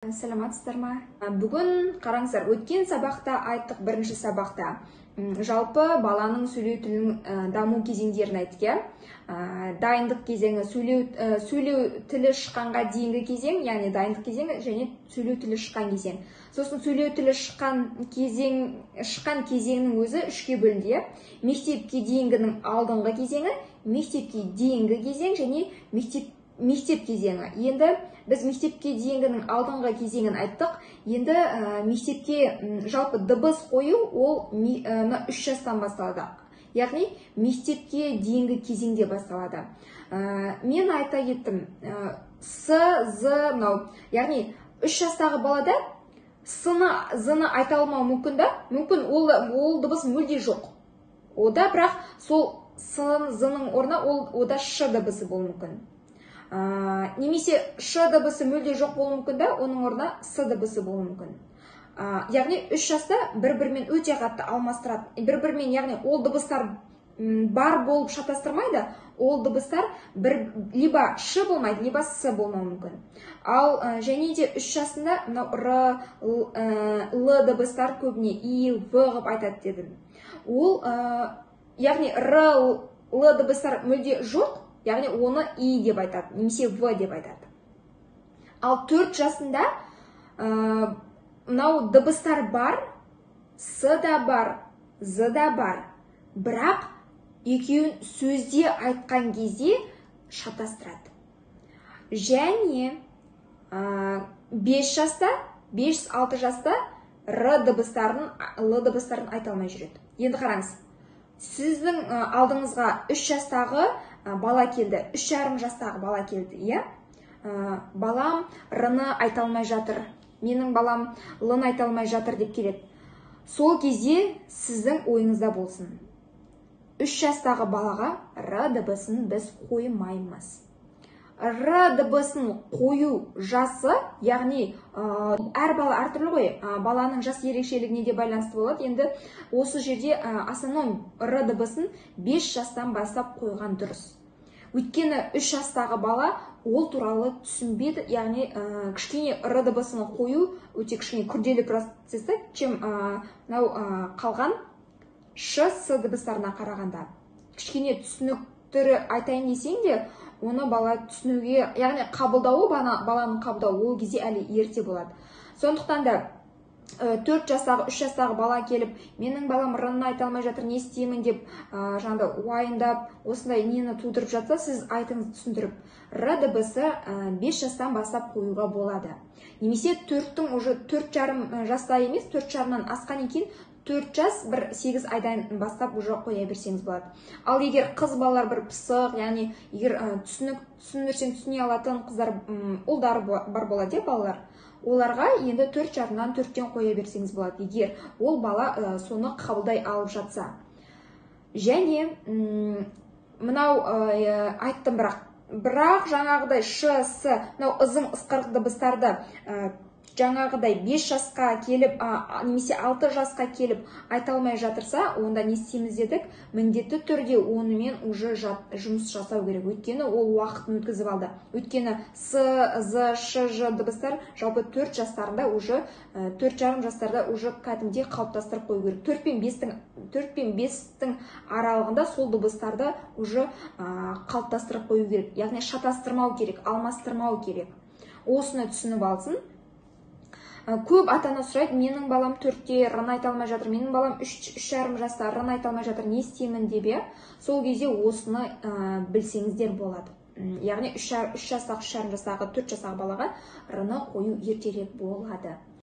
Саламатсыздар ма? Бүгін қараңыздар, өткен сабақта айттық, бірінші сабақта жалпы баланың сөйлеу тілінің даму кезеңдерін айттық, иә. Дайындық кезеңі, сөйлеу тілі шыққанға дейінгі кезең, яғни дайындық кезеңі және сөйлеу тілі шыққан кезең. Сосын сөйлеу тілі шыққан кезеңнің өзі үшке бөлінді, иә. Мектепке дейінгінің алдыңғы кезеңі, мектепке дейінгі кезең және мектеп кезеңі. Енді біз мектепке дейінгінің алдыңғы кезеңін айттық. Енді мектепке жалпы дыбыс қою ол мына 3 жастан басталады. Яғни мектепке дейінгі кезеңде басталады. Мен айта кеттім, с, з мынау, яғни 3 жастағы балада с-ны, з-ны айта алмау мүмкін да, мүмкін ол дыбыс мүлде жоқ. Ода бірақ сол с, з-ның орнына ол ода ш дыбысы болуы мүмкін. Немесе ш дыбысы мүлде жоқ болуы мүмкін да, оның орнына с дыбысы болуы мүмкін. Яғни 3 жаста бір-бірімен өте қатты алмастырады. Бір-бірімен, яғни ол дыбыстар бар болып шатастырмайды, ол дыбыстар бір либо ш болмайды, либо с болмауы мүмкін. Ал және де 3 жасында мынау р, л дыбыстар көбіне и, в қылып айтады дедім. Ол, яғни р, л дыбыстар мүлде жоқ, яғни оны и деп айтады, немесе в деп айтады. Ал 4 жасында мынау дыбыстар бар, с да бар, з да бар, бірақ екеуін сөзде айтқан кезде шатастырады. Және 5 жаста, 5-6 жаста р дыбыстарын, л дыбыстарын айта алмай жүреді. Енді қараңыз, сіздің алдыңызға 3 жастағы бала келді, 3,5 жастағы бала келді, иә? Балам р-ны айта алмай жатыр, менің балам л-ны айта алмай жатыр деп келеді. Сол кезде сіздің ойыңызда болсын. 3 жастағы балаға р дыбысын біз қоймаймыз. Р дыбысын қою жасы, яғни әр бала әртүрлі ғой, баланың жас ерекшелігіне де байланысты болады. Енді осы жерде основном р дыбысын 5 жастан бастап қойған дұрыс. Өйткені 3 жастағы бала ол туралы түсінбейді, яғни кішкене р дыбысын қою өте кішкене күрделі процесс, чем мынау қалған ш, с дыбыстарына қарағанда. Кішкене түсініктірі айтайын десең де, оны бала түсінуге, яғни қабылдауы, баланың қабылдауы ол кезде әлі ерте болады. Сондықтан да 4 жастағы, 3 жастағы бала келіп, менің балам р-ны айта алмай жатыр, не істеймін деп, жаңағыдай уайымдап, осындай нені тудырып жатса, сіз айтыңыз түсіндіріп, р дыбысы 5 жастан бастап қоюға болады. Немесе төрттің уже төрт жарым жаста емес, төрт жарымнан асқаннан кейін 4 жас бір 8 айдан бастап уже қоя берсеңіз болады. Ал егер қыз балалар бір пысық, яғни егер түсіндірсең түсіне алатын қыздар, ұлдар бар болады, иә, балалар. Оларға енді төрт жарымнан, төрттен қоя берсеңіз болады, егер ол бала соны қабылдай алып жатса. Және мынау айттым, бірақ жаңағыдай ш, с, мынау ызың, ысқырық дыбыстарды жаңағыдай 5 жасқа келіп, немесе 6 жасқа келіп айта алмай жатырса, онда не істейміз дедік? Міндетті түрде онымен уже жұмыс жасау керек. Өйткені ол уақытын өткізіп алды. Өйткені с, з, ш, ж дыбыстар жалпы 4 жастарында уже, 4,5 жастарда уже кәдімгідей қалыптастырып қою керек. 4 пен 5-тің, 4 пен 5-тің аралығында сол дыбыстарды уже қалыптастырып қою керек. Яғни шатастырмау керек, алмастырмау керек. Осыны түсініп алсын. Көп ата-ана сұрайды, менің балам 4-те р-ны айта алмай жатыр, менің балам 3,5 жаста р-ны айта алмай жатыр, не істеймін деп, иә. Сол кезде осыны білсеңіздер болады. Яғни 3 жастағы, 3,5 жастағы, 4 жастағы балаға р-ны қою ертерек болады.